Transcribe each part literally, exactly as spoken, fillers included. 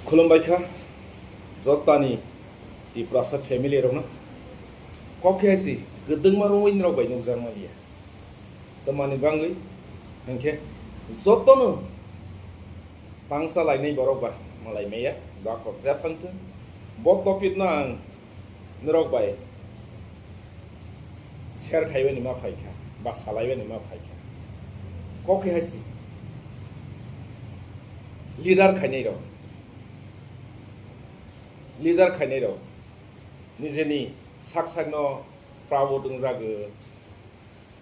Khulumbai kha jotani Tiprasa family rokno. Kok khe hai si kwdwngma rwngwi norok bai nukjakma liya. Tamani bangwi hinkhe jotono tangsa lainai borok ba malai maya, ba kokja thangthwng. Bo topic no ang norok bai share khaibani ma phaikha, ba salaibani ma phaikha. Kok khe hai si leader khainai rok, leader khainai rok nijeni sak sakno proud wngjagwi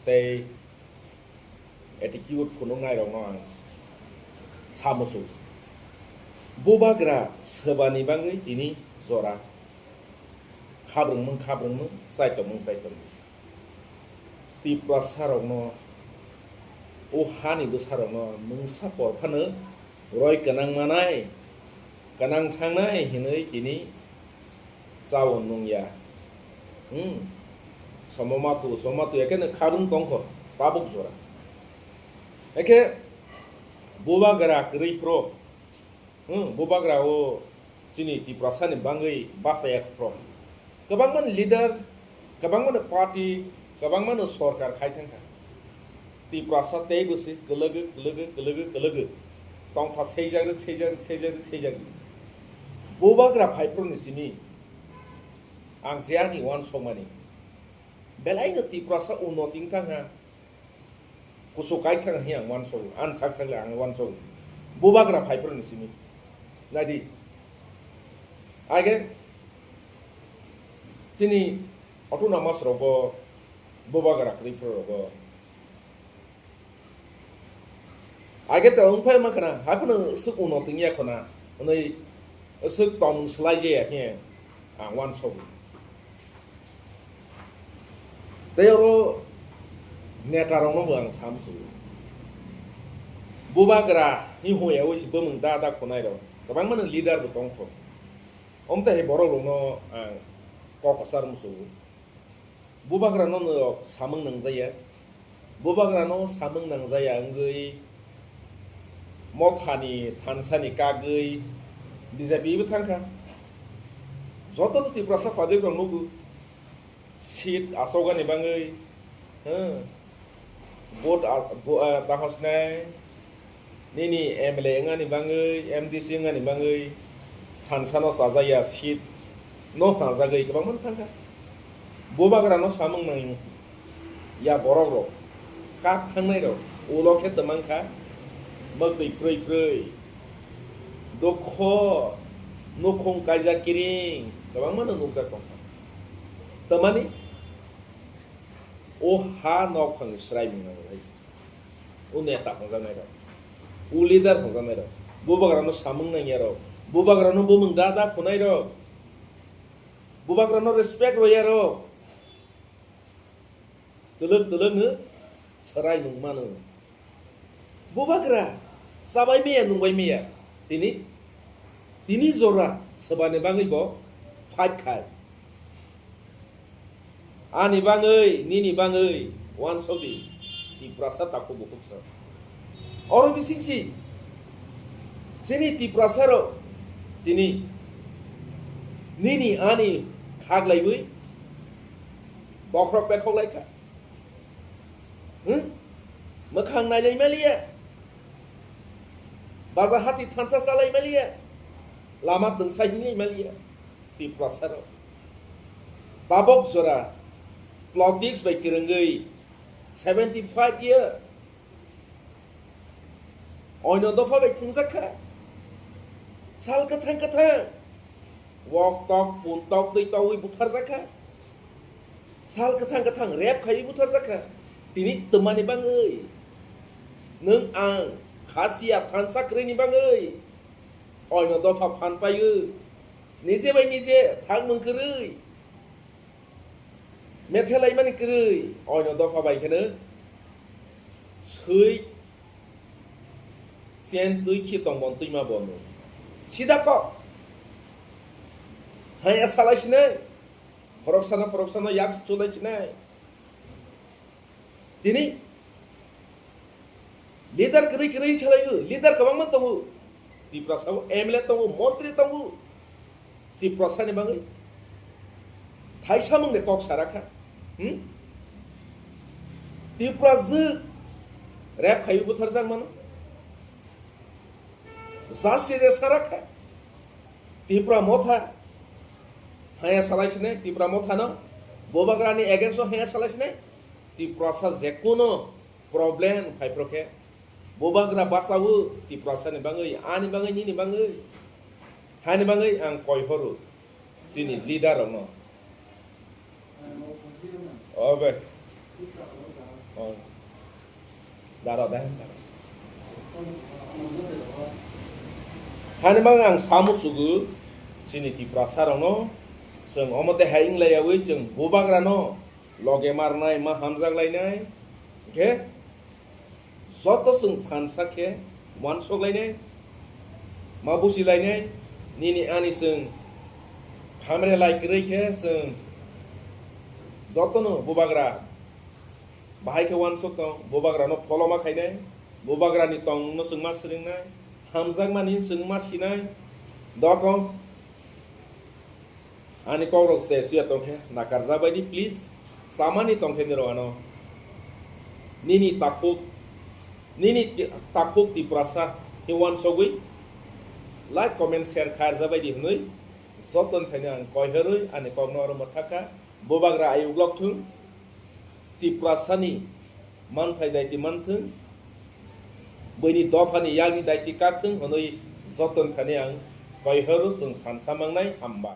tei attitude phunuknairokno ang sa muchungo. Bubagra swbani bangwi tini jora khabrwngmung khabrwngmung, chaitokmung chaitokmung. Tiprasarokno, o hani bwsarokno mungsa por phano roi kwnang manai, kwnang thangnai hinwi tini chawi nungya. Hmm. Somo matu, somo matu, ekhe no kharung tongkho, tabuk jora. Ekhe bubagra kwrwi phro, hmm, bubagra o chini Tiprasani bangwi bachaya phro. Kwbangmani leader, kwbangmani party, kwbangmani sorkar khai thangkha. Tiprasa teibo se kwlwgwi, kwlwgwi, kwlwgwi, kwlwgwi. Tongkha seijagwi, seijagwi, seijagwi, seijagwi. Bubagra phaiphru ni simi ang je ani uansukmani. Belaino Tiprasa unnoti wngthang ha. Kusu kaithang hi ang uansukgo. Ang sak sakle ang uansukgo. Bubagra phaiphru ni simi. Naidi. Age chini autonomous rogo bubagra kwrwi phru rogo. Age to wngphai mankha na, haphano swk uno tongya khona, hwnwi swk tongmung swlai jaya khe ang uansukgo. Tei oro neta rokno bo ang sa muchungo. Bubagra ni hoya wi se bumung da da khonai rok, kwbangma no leader bo tongkho. Omtwi hai borok rokno ang kok kwchar muchungo. Bubagrano no samung nangjaya. Bubagrano samung nangjaya wngwi mothani thansani kagwi B J P bo thangkha. Jotono Tiprasa public rok nugo. Seat achogani bangwi, hmm, vote a-, vo-, ah, tahosnai. Nini M L A wngani bangwi, M D C wngani bangwi thansano chajaya seat no hwnjagwi kwbangma thangkha. Bubagrano samung nang ya borok rok, kak thangnai rok, ulo khe twmang kha, mwktwi phrwi phrwi, dukho, nukhung kaijak kiring, kwbangma no nukjak tongkha. Twmani o ha nok phangni swraimung nango hai se. O neta hwnjaknai rok, o leader hwnjaknai rok, bubagrano samung nangya rok, bubagrano bumung da da khunai rok, bubagrano respect roya rok, twlwk twlwk no swraimung mano. Bubagra chabai maya nungbai maya tini, tini jora swbani bangwi bo fight khai. Ani bangwi, nini bangwi, uansukdi, Tiprasa takhuk bukhuk sa. Oro bisingsi, chini Tiprasa rok, tini, nini ani khaklaiwi, bokhorok bekhok laikha. Hmm? Mwkhang nailai maliya. Baza hati thansa chalai maliya. Lama twngsa hinwi maliya. Tiprasa rok. Tabok jora politics bai kwrwngwi seventy five year. Oino dopha bai thwngjak kha. Sal kwthang kwthang. Wok tok, pun tok, twi togwi butharjak kha. Sal kwthang kwthang rep khaiwi butharjak kha. Tini twmani bangwi. Nwng ang khasiya thansa kwrwini bangwi. Oino dopha phan paio. Nije bai nije thangmung kwrwi. Methelaimani kwrwi, oino dopha bai kheno swi chen twi khi tongmon twima bono. Sida kok. Haya salai sinai. Khoroksano khoroksano yak chulai sinai. Tini leader kwrwi kwrwi salaibo, leader kwbangma tongo. Tiprasa o M L A tongo, montri tongo. Tiprasa ni bagwi thaisa mung de kok sara kha. Hmm? Tipra jwk rep khai butharjak mano. Justice de sara kha. Tipra motha haya salai sinai, Tipra motha no Bubagra ni against o haya salai sinai. Tiprasa je kuno problem phai pro khe Bubagra bachawo Tiprasa ni bagwi, ani bagwi, nini bagwi, hani bagwi ang koi horo chini leader rokno. Obe. Oh. Daro de. Hani bagwi ang samu sugu chini Tiprasa rokno, chwng omo tei hai wng laiyawi chwng Bubagra no loge marnai, ma hamjak lainai. Hwnkhe joto chwng phansa khe uansuk lainai, ma busi lainai, nini ani chwng hamre lai kwrwi khe chwng jotono Bubagra bahai khe uansuk tong, Bubagra no pholoma khainai, Bubagra ni tongmung no chwng ma swrwngnai, hamjakmani chwng ma sinai, doko. Ani kokrok se suya tongkhe nakarjak bai di, please. Samani tongkhe nirok ano. Nini takhuk, nini ti-, takhuk Tiprasa ni uansugwi like, comment, share khairjak bai di hwnwi joto ni thani ang koi herwi ani kokno oro mwthakha. Bubagra ayuk lok thung. Tiprasani manthai daiti manthung, buini dophani yakni daiti kathung hwnwi joto ni thani ang koi horo chwng phansa mangnai hamba.